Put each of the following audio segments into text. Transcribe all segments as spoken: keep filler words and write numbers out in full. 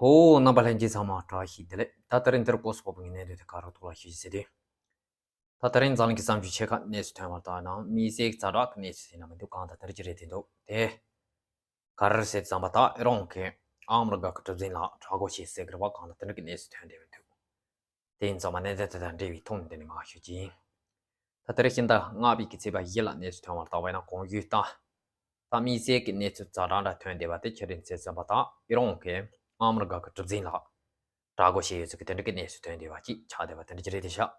ཨོ། རྣམ་པ་ལྷན་རྒྱས་ཚང་མ་བཀྲ་ཤིས་བདེ་ལེགས། ད་དེ་རིང་འདིར་སྐོར་སོགས་པོ་གི་གནད་དོན་དེ་ག་རུ་ཐོག་ལ་ཞུ་ཞིག་ཟེར་དུས། ད་དེ་རིང་འཛམ་གླིང་གི་བསམ་བྱུང་ཆེ་ཁག་གནས་ཚུལ་ཐོན་བར་དག་ནང་དམིགས་བསལ་གྱི་ཛ་དྲག་གི་གནས་ཚུལ་ཟེར་ན་མི་འདུག་གང་ལྟར་དེ་འདྲ་ཅིག་རེད་དེ་འདུག་དེ་ག་རེ་རེད་ཟེར་ཙམ་པ། ད་ཨི་རན་གྱིས་ཨ་མི་རི་ཀ་གི་གྲུ་གཟིངས་ལ་དྲག་རྒོལ་བྱས་ཟེར་གི་རེད་པ། གང་ལྟར་དེ་འདྲ་གི་གནས་ཚུལ་ཐོན་བསྡད་པ་འདུག་དེ་ཡིན་ཙང་མ་གནད་དོན་དེ་དང་འབྲེལ་བའི་ཐོག་ནས་འདི་ནས་མར་ཞུ་གི་ཡིན། ད་དེ་རིང་ཕྱི་ཟླ་ལྔ་པའི་གི་ཚེས་པ་བཞི་ལ་གནས་ཚུལ་ཐོན་བར་བལྟས་པ་ཡིན་ན། གོང་ཞུས་ལྟར་ད་དམིགས་བསལ་གྱི་གནས་ཚུལ་ཛ་དྲག་འདྲ་ཐོན་བསྡད་པ་དེ་ཆི་རེད་ཟེར་ཙམ་པ། ད་ཨི་རན་གྱིས་ཨ་མི་རི་ཀ་གི་གྲུ་གཟིངས་ལ་དྲག་རྒོལ་བྱས་ཡོད་ཚུལ་གྱི་དེ་འདྲ་གི་གནས་ཚུལ་ཐོན་བསྡད་པ་ཅིག་ཆགས་བསྡད་པ་དེ་འདྲ་ཅིག་རེད་དེ་ཤག་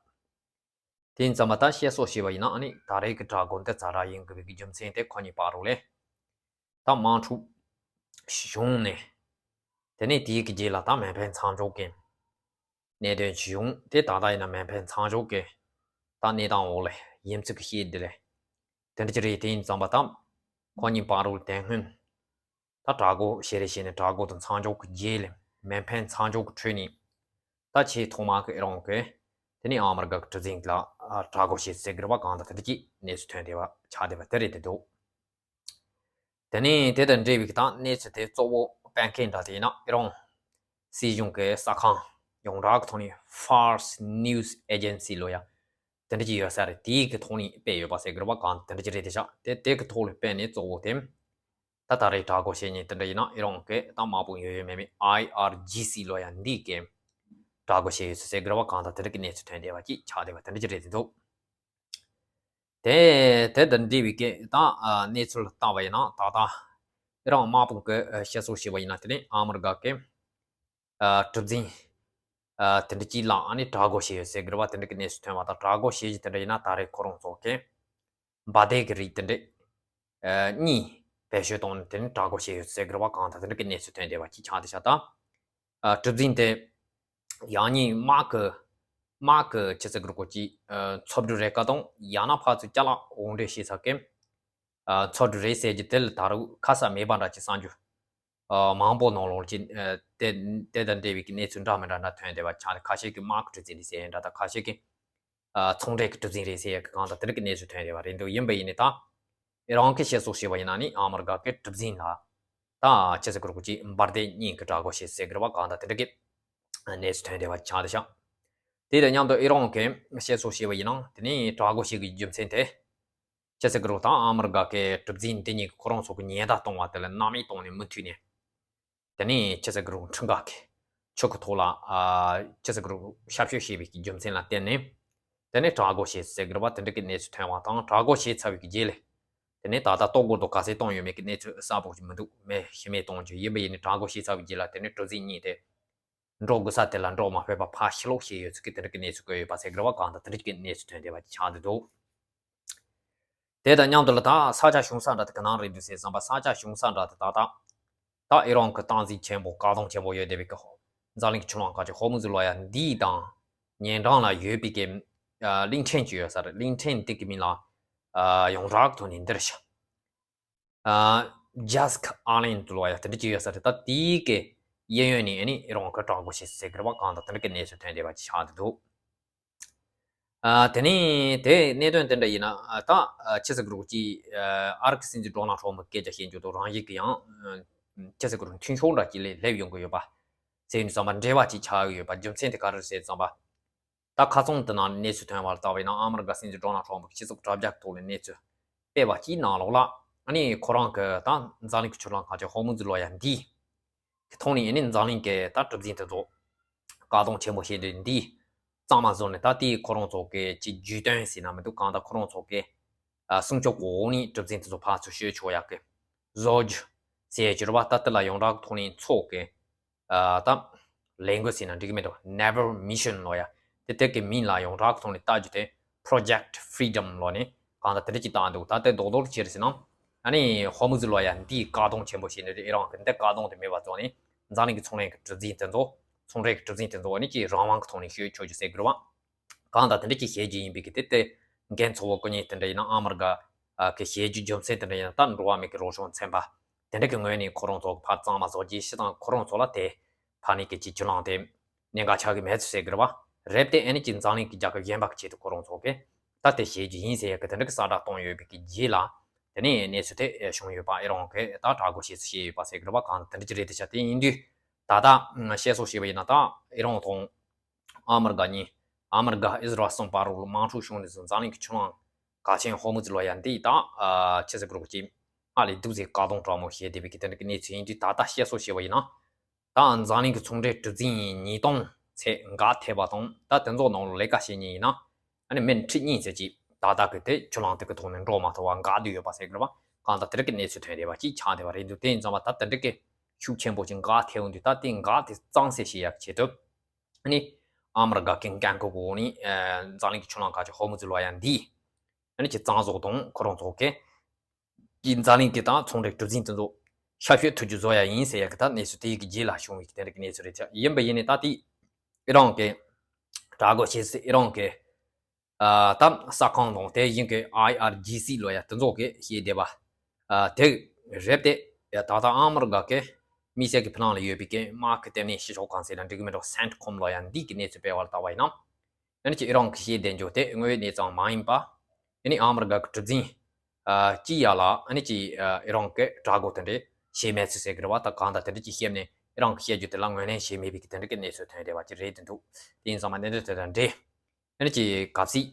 དེ་ཡིན་ཙང་མ་ད་བཤད་སྲོལ་བྱས་པ་ཡིན་ན། ཨ་ནི་ད་རེས་ཀྱི་དྲག་རྒོལ་འདི་ཛ་དྲག་ཡིན་དགོས་པའི་གི་རྒྱུ་མཚན་དེ་ཁོ་གཉིས་བར་དུ་ལས། ད་དམག་འཁྲུག་བྱུང་ནས། དེ་ནས་དེའི་གི་རྗེས་ལ་ད་མེ་འཕེན་མཚམས་འཇོག་གི་གནད་དོན་བྱུང་སྟེ། ད་ལྟ་ཡིན་ན་མེ་འཕེན་མཚམས་འཇོག་གི་ད་གནས་སྟངས་འོག་ལ་ཡིན་ཚུལ་གྱི་བཤད་དེ་ལས། དེ་འདྲ་ཅིག་རེད། དེ་ཡིན་ཙང་མ་ད་ཁོ་གཉིས་བར་དུ་དེ་སྔོན་ད་དྲག་རྒོལ་བྱས་རེད་བྱས་ནས། དྲག་རྒོལ་དང་མཚམས་འཇོག་གི་རྗེས་ལ། མེ་འཕེན་མཚམས་འཇོག་གི་ཁྲོད་ནས་ད་ཆེས་ཐོག་མ་གི་ཨི་རན་གྱིས་དེ་ནས་ཨ་མི་རི་ཀ་གི་གྲུ་གཟིངས་ལ་དྲག་རྒོལ་བྱས་ཟེར་གི་རེད་པ། གང་ལྟར་དེ་འདྲ་ཅིག་གནས་ཚུལ་ཐོན་བསྡད་པ་ཆགས་བསྡད་པ་དེ་རེད་དེ་འདུག་དེ་ནས་དེ་དང་འབྲེལ་བའི་ད་གནས་ཚུལ་དེ་གཙོ་བོ་སྤེལ་མཁན་འདྲ་དེ་ཡིན་ན། ཨི་རན་སྲིད་གཞུང་གི་གསར་ཁང་ཡོངས་གྲགས་ཀྱི་ཐོག་ནས་Fars News Agency ལོ་ཡ་དེ་འདྲ་ཅིག་ཡོད་ས་རེད། དེའི་གི་ཐོག་ནས་སྤེལ་ཡོད་པ་ཟེར་གི་རེད་པ། གང་དེ་འདྲ་ཅིག་རེད་དེ་ཤག་དེ་དེ་གི་ཐོག་ལ་སྤེལ་ནས་གཙོ་བོ་དེ། ད་ད་རེས་དྲག་རྒོལ་བྱེད་མཁན་དེ་འདྲ་ཡིན་ན། ཨི་རན་གྱི་ད་དམག་དཔུང་ཡོད་ཡོད་མེད་མེད། I R G C ལོ་ཡ་འདི་གིས་དྲག་རྒོལ་བྱས་ཡོད་ཟེར་གི་རེད་པ། གང་ལྟར་དེ་འདྲ་གི་གནས་ཚུལ་ཐོན་བསྡད་པ་ཅིག་ཆགས་བསྡད་པ་དེ་འདྲ་ཅིག་རེད་དེ་འདུག་དེ་དེ་དང་འབྲེལ་བའི་གི་ད་གནས་ཚུལ་ལ་བལྟས་པ་ཡིན་ན། ད་ལྟ་ཨི་རན་དམག་དཔུང་གི་བཤད་སྲོལ་བྱས་པ་ཡིན་ན། དེ་ནས་ཨ་མི་རི་ཀ་གི་གྲུ་གཟིངས་དེ་འདྲ་ཅིག་ལ་ཨ་ནི་དྲག་རྒོལ་བྱས་ཡོད་ཟེར་གི་རེད་པ། དེ་འདྲ་གི་གནས་ཚུལ་ཐོན་པ་དང་། དྲག་རྒོལ་བྱས་རྗེས་དེ་འདྲ་ཡིན་ན། ད་རེས་ཁོ་རང་ཚོ་གི་འབར་མདེལ་གྱི་རིགས་དེ་འདྲ་གཉིས་བེད་སྤྱོད་བཏང་ནས་དེ་ནས་དྲག་རྒོལ་བྱས་ཡོད་ཟེར་གི་རེད་པ། གང་ལྟར་དེ་འདྲ་གི་གནས་ཚུལ་ཐོན་བསྡད་པ་ཅིག་ཆགས་བསྡད་ཤག་ད་གྲུ་གཟིངས་དེ་ཡང་སྙིང་དམག་གི་དམག་གི་ཆི་ཟེར་གི་རེད། ཀོ་ཅི་མཚོ་གྲུ་རེད་ག་དང་། ཡང་ན་ཕར་ཚུར་ཅ་ལག་དབོར་འདྲེན་བྱེད་ས་གི་མཚོ་གྲུ་རེད་ཟེར་རྒྱུ་དེ་ལ་ད་རུང་ཁ་གསལ་མེད་པ་འདྲ་ཅིག་གསར་འགྱུར་མང་པོ་ནང་ལོགས་ཅིག་དེ་དེ་དང་འབྲེལ་བའི་གི་གནས་ཚུལ་འདྲ་མི་འདྲ་འདྲ་ཐོན་བསྡད་པ་ཆགས་ཏེ། ཁ་ཤས་ཀྱིས་དམག་གི་གྲུ་གཟིངས་རེད་ཟེར་ཡ་འདྲ་དང་། ཁ་ཤས་ཀྱིས་ཚོང་འབྲེལ་གྱི་གྲུ་གཟིངས་རེད་ཟེར་ཡ་གི་གང་ལྟར་དེ་འདྲ་གི་གནས་ཚུལ་ཐོན་བསྡད་པ་རེད་འདུག་ཡིན་པ་ཡིན་ནའི་ད་ཨི་རན་གྱིས་བཤད་སྲོལ་བྱས་པ་ཡིན་ན་ནི། ཨ་མི་རི་ཀ་གི་གྲུ་གཟིངས་ལ་ད་ཆི་ཟེར་གི་རེད། ཀོ་ཅི་འབར་མདེལ་གཉིས་ཀྱི་དྲག་རྒོལ་བྱས་ཟེར་གི་རེད་པ། གང་ལྟར་དེ་འདྲ་གི་གནས་ཚུལ་ཐོན་བསྡད་པ་ཆགས་བསྡད་ཤག་དེ་དང་མཉམ་དུ་ཨི་རན་གྱིས་བཤད་སྲོལ་བྱས་པ་ཡིན་ན། དེ་ནས་དྲག་རྒོལ་བྱེད་དགོས་རྒྱུ་མཚན་དེ་ཆི་ཟེར་གི་རེད། ད་ཨ་མི་རི་ཀ་གི་གྲུ་གཟིངས་འདི་གཉིས་ཀྱིས་ཁོ་རང་ཚོ་གི་ཉེན་བརྡ་གཏོང་བ་དེ་ལ་སྣང་མེད་གཏོང་ནས་མུ་མཐུད་ནས། དེ་ནས་ཆི་ཟེར་གི་རེད། ཁྲིམས་འགལ་གྱི་ཆོས་ཀྱི་ཐོག་ལ་ཨ་ཆི་ཟེར་གི་རེད། ཤར་བསྐྱོད་བྱས་པའི་གི་རྒྱུ་མཚན་ལ་བརྟེན་ནས། དེ་ནས་དྲག་རྒོལ་བྱས་ཟེར་གི་རེད་པ། དེ་འདྲ་གི་གནས་ཚུལ་ཐོན་པ་དང་། དྲག་རྒོལ་བྱས་ཚར་བའི་གི་རྗེས་ལ། དེ་ནས་ད་ལྟ་ལྟོ་གོས་དང་ག་ཚད་བཏང་ཡོད་མེད་ཀྱི་གནས་ཚུལ་གསལ་པོ་ཞིག་མི་འདུག་མེ་ཤི་མེ་གཏོང་རྒྱུ་ཡིན་པ་ཡིན་ནའི། དྲག་རྒོལ་བྱས་ཚར་བའི་རྗེས་ལ་དེ་ནས་གྲུ་གཟིངས་གཉིས་དེ་འགྲོ་དགོས་ས་དེ་ལ་འགྲོ་མ་ཕོད་པ་ཕར་ཕྱིར་ལོག་བྱས་ཡོད་ཚུལ་གྱི་དེ་འདྲ་གི་གནས་ཚུལ་བཀོད་ཡོད་པ་ཟེར་གི་རེད་པ། གང་ལྟར་དེ་འདྲ་གི་གནས་ཚུལ་ཐོན་བསྡད་པ་ཆགས་བསྡད་འདུག་དེ་དང་མཉམ་དུ་ལ་ད་ས་ཆ་བྱུང་ས་འདྲ་དེ་ག་ནང་རེད་འདུག་ཟེར་བསམ་པ། ས་ཆ་བྱུང་ས་འདྲ་དེ་ད་ལྟ་ད་ཨི་རན་གྱི་སྟངས་འཛིན་ཆེན་པོ། བཀག་སྡོམ་ཆེན་པོ་ཡོད་བསྡད་པའི་གི་འཛམ་གླིང་གི་ཆུ་ལམ་ཁག་ཅིག་ཧོར་མུ་ཛི་ལོ་ཡ་འདི་དང་ཉེ་འགྲམ་ལ་ཡོད་པའི་གི་གླིང་ཕྲན་ཅིག་ཡོད་ས་རེད། གླིང་ཕྲན་འདི་གི་མིང་ལ་ཡོངས་གྲགས་ཐོག་ནས་འདིར་ཤ་ཇཱ་སི་ཁ་ཨའི་ལན་ཌི་ལོ་ཡ་དེ་འདྲ་ཅིག་ཡོད་ས་རེད། ད་དེའི་གི་གཡས་གཡོན་ནས་ཨ་ནི་ཨི་རན་གྱིས་དྲག་རྒོལ་བྱས་ཟེར་གི་རེད་པ། གང་ལྟར་དེ་འདྲ་གི་གནས་ཚུལ་ཐོན་བསྡད་པ་ཅིག་ཆགས་བསྡད་འདུག་ཨ། དེ་ནས་དེ་གནད་དོན་དེ་འདྲ་ཡིན་ན། ཨ། ད་ཨ་ཆི་ཟེར་གི་རེད། ཅིག་ཨ་ཨ་རི་གི་སྲིད་འཛིན་ཌོ་ནལ་ཊམ་ཕི་སྐད་ཆ་བཤད་རྒྱུ་དང་། རང་ཉིད་ཀྱི་ཡང་ཨ་ཆི་ཟེར་གི་རེད། མཐུན་ཕྱོགས་འདྲ་ཅིག་ལ་སླེབས་ཡོང་གི་ཡོད་པ་ཟེར་ནས་བསམ་པ། འབྲེལ་བ་ཅིག་ཆགས་ཀྱི་ཡོད་པ། རྒྱུ་མཚན་དེ་ག་རེ་རེད་ཟེར་བསམ་པ། ད་ཁ་སང་དེ་ནང་གནས་ཚུལ་ཐོན་པ་ལ་བལྟས་པ་ཡིན་ན། ཨ་མི་རི་ཀ་སྲིད་འཛིན་ཌོ་ནལ་ཊམ་ཕི་གིས་སྤྱི་ཚོགས་དྲ་རྒྱ་གི་ཐོག་ལ་གནས་ཚུལ་སྤེལ་བ་ཅིག་ནང་ལོགས་ལ། ཨ་ནི་ཁོ་རང་གིས་ད་འཛམ་གླིང་གི་ཆུ་ལམ་ཁག་ཅིག་ཧོར་མུ་ཛི་ལོ་ཡ་འདི་གི་ཐོག་ནས་ཨ་ནི་འཛམ་གླིང་གི་ད་གྲུ་གཟིངས་དེ་ཚོ་བཀག་སྡོམ་ཆེན་པོ་བྱས་དུས་འདི་གཙང་མ་བཟོས་ནས། ད་དེ་ཁོ་རང་ཚོ་གི་ཅིག་བརྒྱུད་དོན་ཟེར་ན་མི་འདུག་གང་ལྟར་ཁོ་རང་ཚོ་གི་ཨ་སྲུང་སྐྱོབ་འོག་ནས་གྲུ་གཟིངས་དེ་ཚོ་ཕར་ཚུར་བསྐྱོད་ཆོག་ཡག་གི་བཟོ་རྒྱུ་ཟེར་གྱི་རེད་པ། ད་དེ་ལ་ཡོངས་གྲགས་ཀྱི་ཐོག་ནས་ཚོགས་ཀྱི་ཨ་ད་ལས་འགུལ་ཟེར་ན་འགྲིག་གི་མི་འདུག Naval Mission ལོ་ཡ། དེ་དེ་གི་མིང་ལ་ཡོངས་གྲགས་ཀྱི་ཐོག་ནས་བཏགས་རྒྱུ་དེ་Project Freedom ལོ་ནས་གང་ལྟར་དེ་འདྲ་ཅིག་བཏགས་འདུག་ད་དེ་རྡོག་རྡོག་ཅི་རེད་ཟེར་ན། ཨ་ནི་ཧོར་མུ་ཛི་ལོ་ཡ་འདིའི་བཀག་སྡོམ་ཆེན་པོ་བྱས་ནས། དེ་ཨི་རན་གྱིས་འདི་བཀག་སྡོམ་དེ་མེད་པ་བཟོས་ནས། འཛམ་གླིང་གི་ཚོང་ལས་ཀྱི་གྲུ་གཟིངས་དེ་ཚོ། ཚོང་འབྲེལ་གྱི་གྲུ་གཟིངས་དེ་ཚོ་ཨ་ནི་ཅིག་རང་དབང་གི་ཐོག་ནས་བསྐྱོད་ཆོག་རྒྱུ་ཟེར་གི་རེད་པ། གང་ལྟར་དེ་འདྲ་ཅིག་བྱེད་རྒྱུ་ཡིན་པའི་གི་དེ་དེ་འགན་གཙོ་བོ་ཀུན་ཉེ་དེ་འདྲ་ཡིན་ན། ཨ་མི་རི་ཀ་གི་བྱེད་རྒྱུ་རྒྱུ་མཚན་དེ་འདྲ་ཡིན་ན། ད་འགྲོ་བ་མིའི་གི་རང་སྐྱོང་ཚན་པ་དེ་འདྲ་གི་ངོས་ནས་ཁོ་རང་ཚོ་གི་ཕར་གཙང་མ་བཟོ་རྒྱུ་ཞིག་དང་། ཁོ་རང་ཚོ་ལ་དེ་ཕར་ནས་གི་ཅིག་ཆུ་ལམ་དེ་གནད་འགག་ཆགས་ཀྱི་མེད་ཚུལ་ཟེར་གི་རེད་པ། རེད་དེ། ཨ་ནི་ཅིག་འཛམ་གླིང་གི་རྒྱལ་ཁབ་གཞན་པ་གི་ཆེད་དུ་ཁོ་རང་ཚོ་གིས་ད་དེ་བྱེད་རྒྱུ་ཡིན་ཟེར་ཡག་གི་དེ་འདྲ་གི་གསལ་བསྒྲགས་བཏང་ཡོད་པའི་གི་རྗེས་ལ། དེ་ནས་གནས་ཚུལ་དེ་བྱུང་ཡོད་པ། ཨི་རན་གྱིས་ད་དྲག་རྒོལ་བྱས་ཚུལ་བཤད་ཡོད་པ་ཟེར་གི་རེད་པ། གང་དེ་འདྲ་ཅིག་རེད་དེ་ཤག་དེ་ཡིན་དུས་ ད་ལྟ་བཤད་སྲོལ་བྱས་པ་ཡིན་ན། ད་ཨི་རན་དང་ཨ་མི་རི་ཀ་གཉིས། ཨ་མི་རི་ཀ་ཨིས་རལ་གསུམ་བར་ལ་དམག་འཁྲུག་བྱུང་ནས་བཟུང་། འཛམ་གླིང་གི་ཆུ་ལམ་གལ་ཆེན་ཧོར་མུ་ཛི་ལོ་ཡ་འདི་ད་ཨ་ཆི་ཟེར་དགོས་རེད་པ། ཅིག་སྔར་ལས་སྡུག་ཅིང་དཀའ་སྡུག་དྲག་མོ་བྱས་བསྡད་པའི་གི་དེ་འདྲ་གི་གནས་ཚུལ་ཡིན་དུས། ད་ལྟ་བཤད་སྲོལ་བྱས་པ་ཡིན་ན། ད་འཛམ་གླིང་གི་ཚོང་འབྲེལ་གྲུ་གཟིངས་ཉིས་སྟོང་ཚད་འགག་ཐེབས་པ་དང་། ད་དེ་ཚོ་ནང་ལ་ལས་ཀ་བྱེད་མཁན་ཡིན་ན། ཨ་ནི་མི་ཁྲི་གཉིས་ཙམ་ཅིག་ད་ལྟ་གི་དེ་ཆུ་ལམ་དེ་གི་ཐོག་ནས་འགྲོ་མ་ཐུབ་པ་འགག་བསྡད་ཡོད་པ་ཟེར་གི་རེད་པ། གང་ལྟར་དེ་འདྲ་གི་གནས་ཚུལ་ཐོན་བསྡད་པ་ཅིག་ཆགས་བསྡད་པ་རེད་འདུག་དེ་ཡིན་ཙང་མ་ད་དེ་འདྲ་གི་ཤུགས་ཆེན་པོ་ཅིག་འགག་ཐེབས་ཡོང་དུས། ད་དེ་འགག་དེ་གཙང་སེལ་བྱེད་ཡག་ཆེད་དུ། ཨ་ནི་ཨ་མི་རི་ཀ་གི་འགན་ཁུར་བོ་ནི་ཨ་འཛམ་གླིང་གི་ཆུ་ལམ་གལ་ཆེན་ཧོར་མུ་ཛི་ལོ་ཡ་འདི་ཨ་ནི་ཅིག་གཙང་བཟོ་དང་། ཁོ་རང་ཚོ་གི་གི་འཛམ་གླིང་གི་ད་ཚོང་འབྲེལ་གྲུ་གཟིངས་དེ་ཚོ་ཤར་བསྐྱོད་ཐུབ་རྒྱུ་བཟོ་ཡ་ཡིན་ཟེར་ཡ་གི་ད་གནས་ཚུལ་དེ་ཡི་གི་རྗེས་ལ་བྱུང་བའི་གི་དེ་འདྲ་གི་གནས་ཚུལ་རེད། ཡིན་པ་ཡིན་ནའི་ད་དེ་ཨི་རན་གི་དྲག་རྒོལ་བྱེད་སའི་ཨི་རན་གི་ཨ་ད་ས་ཁང་དང་། དེ་བཞིན་གི་ཨའི་ཨར་ཇི་སི་ལོ་ཡ་དེ་ཚོ་གི་བཤད་བསྡད་པ་ཨ་དེ་རེད་དེ། ད་ལྟ་ཨ་མི་རི་ཀ་གི་དམིགས་བསལ་གི་ཕི་ནང་ལ་ཡོད་པའི་གི་དམག་གི་ལྟེ་གནས་ཕྱི་ཕྱོགས་གང་ཟེར་ན་འགྲིག་གི་མི་འདུག་སེན་ཊི་ཀོམ་ལོ་ཡ་འདི་གི་གནས་ཚུལ་སྤེལ་བ་ལ་བལྟས་པ་ཡིན་ན། ཨ་ནི་ཅིག་ཨི་རན་གི་བཤད་བསྡད་རྒྱུ་དེ་དངོས་ཡོད་གནས་ཚུལ་མ་ཡིན་པ། ཨ་ནི་ཨ་མི་རི་ཀ་གི་གྲུ་གཟིངས་ཨ་སྤྱི་ཡ་ལ་ཨ་ནི་ཅིག་ཨ་ཨི་རན་གི་དྲག་རྒོལ་དེ་འདྲ་བྱས་མེད་ཚུལ་ཟེར་གི་རེད་པ། ད་གང་ལྟར་དེ་འདྲ་ཅིག་བཤད་ནས་ཨི་རན་གི་བཤད་རྒྱུ་དེ་ལ་ངོས་ལེན་བྱས་མེད་པའི་གི་དེ་འདྲ་གི་གནས་ཚུལ་ཐོན་བསྡད་པ་ཅིག་རེད་འདུག་དེ་ཡིན་ཙང་མ་གནད་དོན་དེ་དང་འབྲེལ། ཨ་ནི་ཅིག་གལ་སྲིད་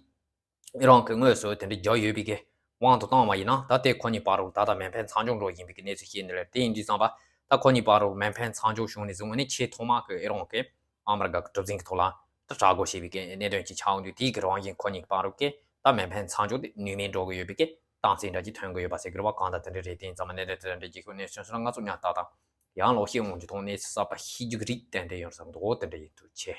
ཨི་རན་གི་དངོས་སུ་དེ་འདྲ་རྒྱག་ཡོད་པའི་གི་དབང་དུ་བཏང་བ་ཡིན་ན། ད་ལྟའི་ཁོ་གཉིས་བར་དུ་ད་ལྟ་མེ་འཕེན་མཚམས་འཇོག་འགྲོ་བཞིན་པའི་གི་གནས་ཚུལ་ཞིག་ཡིན་ནི་རེད། དེ་ཡིན་དུས་ཙམ་པ་ད་ཁོ་གཉིས་བར་དུ་མེ་འཕེན་མཚམས་འཇོག་བྱུང་ནས་བཟུང་ནས་ཆེས་ཐོག་མ་གི་ཨི་རན་གི་ཨ་མི་རི་ཀ་གི་གྲུ་གཟིངས་ཀྱི་ཐོག་ལ་ད་དྲག་རྒོལ་བྱས་པའི་གི་གནད་དོན་ཅིག་ཆགས་ཡོང་དུས། དེའི་གི་རང་བཞིན་ཁོ་གཉིས་བར་དུ་གི་ད་མེ་འཕེན་མཚམས་འཇོག་དེ་ནུས་མེད་འགྲོ་གི་ཡོད་པའི་གི་རྟགས་མཚན་འདྲ་ཅིག་ཐོན་གི་ཡོད་པ་ཟེར་གི་རེད་པ། གང་ལྟར་དེ་འདྲ་རེད། དེ་ཡིན་ཙང་མ་གནད་དོན་དེ་འདྲ་འདྲ་ཅིག་གི་གནས་ཚུལ་སོགས་ལ་ང་ཚོ་ཉར་ལྟ་དང་། ཡང་ལོག་བཤད་འོང་རྒྱུ་དང་། གནས་ཚུལ་གསར་པ་ཤེས་རྒྱུ་གི་རིགས་ཏན་ཏན་ཡོང་བསམ་འདུག་དེ་འདྲ་ཡིན། ཐུགས་རྗེ་ཆེ།